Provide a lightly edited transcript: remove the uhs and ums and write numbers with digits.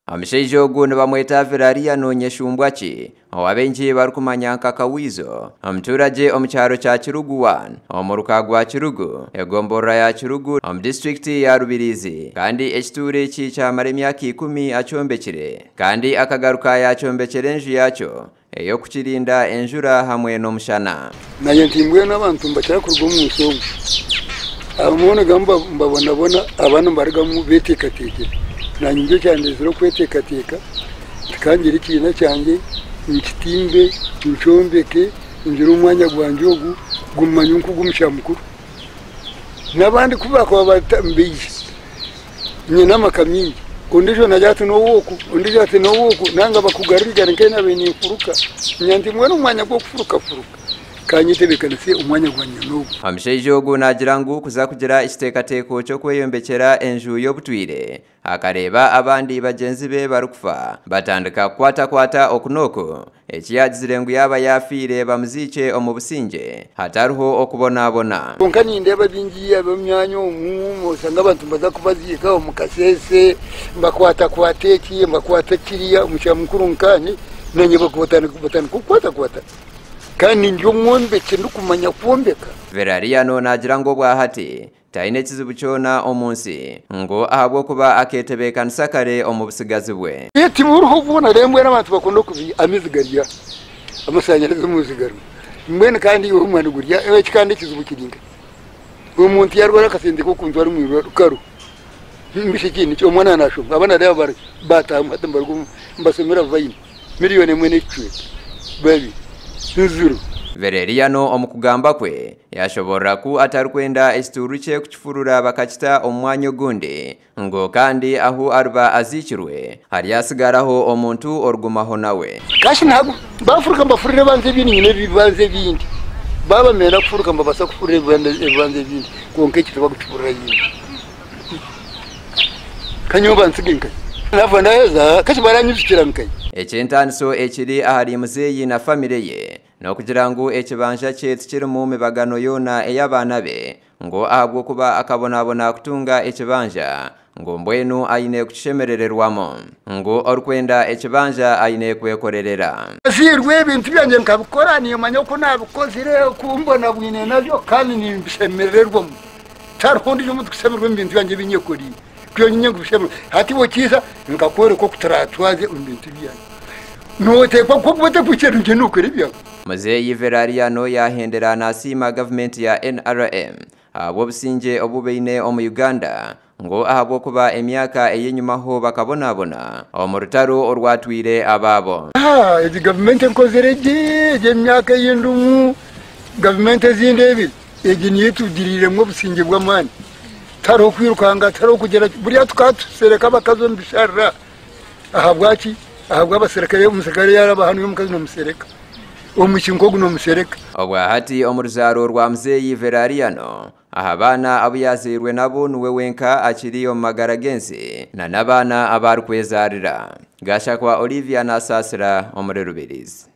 Omushaija ogu nibamweta Virariano Nyeshumbwaki ou abaingi barikumanya nka Kawiizo, omuturagye omu kyaro kya Kirugu 1 omuruka gwa Kirugu, egomborora ya Kirugu omu disiturikiti ya Rubirizi kandi ekituuro eki kyamara emyaka ikumi akyombekire kandi akagaruka yakyombekyera enju yakyo ey'okukirinda enjura hamwe n'omushana. Naanye nti mbwenu abantu nibakira kuruga omu nsi omu, abamwe nibarugamu nibabonabona abandi nibarugamu beteekateekire. Naanye nikyo kyandeetsire okweteekateeka nti ka ngire ekibiina kyangye nkitimbe, nkyombeke, ngire omwanya gwangye ogu gumanywe nk'ogw'omushana mukuru. N'abandi ku baakuba nibaija nyine amaka mingi, ondiijo naagira ati n'ow'oku, ondiijo ati n'ow'oku, nanga bakugarurigane nk'ebi naabaire ninfuruka. Ngira nti mbwenu omwanya gw'okufurukafuruka ka nyetebeekanise omwanya gwangye n'ogu. Omushaija ogu naagira ngu kuza kugira ekiteekateeko ky'okweyombekyera enju y'obutwire, akareeba abandi bagyenzi be barikufa batandika kukwatakwata oku n'oku, eki yaagizire ngu yaaba yaafiire bamuziikye omu busingye hatariho okubonabona. Kwonka nindeeba baingi ab'omu myanya omu oshanga abantu nibaza kubaziika omu kasheeshe nibakwatakwata eki nibakwata kiriya, omushaija mukuru nkaanye naanye batandika kukwatakwata kandi ndi omwombeki ndikumanya kwombeka. Verariano naagira ngu obwahati taine kizibu kyona omu nsi ngu ahabw'okuba akeetebeekanisa kare omu butsigazi bwe. Tiburiho bwona reero mbwenu abantu bakunda okubiiha amaizi gari aha, amashanyarazi omu nsi garimu mbwenu kandi iwe omwani guri aha eki kandi ekizibu kiri nkahi? Omuntu yaarwara akasente k'okuntwara omu irwariro kariho mbisha eki niki omwana naashoma abaana reeba baataahamu hati nibaruga nibashomera vayini miriyoni emwe n'ekicweka babiri nziro. Vereriano omu kugamba kwe yashoborora ku atarikwenda ekituuru kye kukifurura bakakita omu mwanya ogundi ngu kandi ahu ariba aziikirwe haryasigaraho omuntu orugumaho nawe. Kashi ntabwo bafuruka mbafurire ebibanza ebindi nyine ebibanza ebindi baaba nibenda kufuruka nibabaasa kufurura ebibanza ebindi kwonka eki tibakukifurura yindi kanyowe bantsige nkahi naafa ndaheza kashi baranyijukira nkahi. Eky'entaaniso ekiri ahari muzeeyi na famire ye n'okugira ngu ekibanja kye tikirimu mibagano yoona ey'abaana be ngu ahabw'okuba akabonabona kutunga ekibanja ngu mbwenu aine kukishemerererwamu ngu orikwenda ekibanja aine kwekorerera. Nziirwe ebintu byangye nkabikora niimanya oku naabikozire oku mbonabwine nabyo kandi nimbishemerererwamu. Tihariho ondiijo muntu kushemererwa omu bintu byangye ebi nyekoreire. Byonyine nkubishemererwa. Hati iwe okiija nkakworeka oku turaatwaze omu bintu byangye. Nooteekwa kuba otakwikiriza ngu nookora ebyawe. Muzeeyi Verariano yaahendera naasiima gavumenti ya NRM ahabw'obusingye obu baine omu Uganda ngu ahabw'okuba emyaka ey'enyimaho bakabonabona omu rutaro orwatwire abaabo. Egi gavumenti enkozire gye egi emyaka ei ndimu, gavumenti ezindi ebiri, egi niyo etugiriiremu obusingye bw'amaani. Tihariho kwirukanga, tihariho kugira ki, buriya tukaba tusereka abakazi omu bisharara. Ahabwaki? Ahabw'abaserikare, omuserikare yaaraba hanu omukazi noomusereka, omwishiki nk'ogu noomusereka. Obwahati omu ruzaaro rwa muzeeyi Verariano, aha baana abu yaazairwe nabo niwe wenka akiri omu magara g'ensi na n'abaana abu arikwezaarira. Gashakwa Olivia naasaasira omuri Rubirizi.